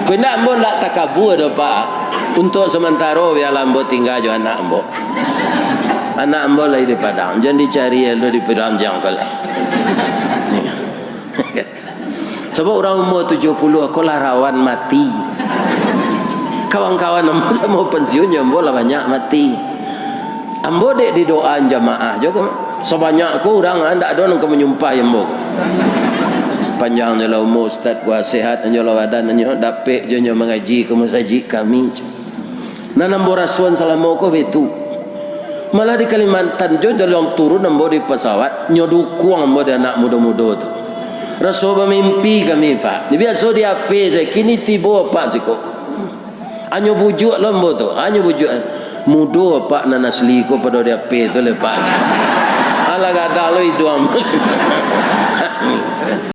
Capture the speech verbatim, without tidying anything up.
Indak, ambo indak takabua doh, Pak. Untuak samantaro, bialah ambo tingga jo anak ambo. Anak ambo lai di Padang, jan dicari elok di Padang, jan ko lai. Sabab urang umua tujuah puluah ko lah rawan mati. Kawan-kawan ambo samo pansiun jo ambo lah banyak mati. Ambo dek didoaan jamaah jo ko. Sabanyak ko urang, ah, ndak ado nan ka manyumpahi ambo ko. Panjang jo lah umua Ustaz, kuat sehat jo lah badan nyo, dapek jo nyo mangaji ka masajik kami. Nan ambo rasoan salamo ko baitu. Malah di Kalimantan jo, jaleh turun ambo di pasawat, nyo dukuang ambo di anak mudo-mudo tu. Raso bamimpi kami, Pak. Biaso di H P sajo, kini tibo Apak siko. Anyo bujuak lo ambo tu, anyo bujuak. Mudo Apak nan asli ko pado di H P tu lai, Pak. Alah gadang lo iduang.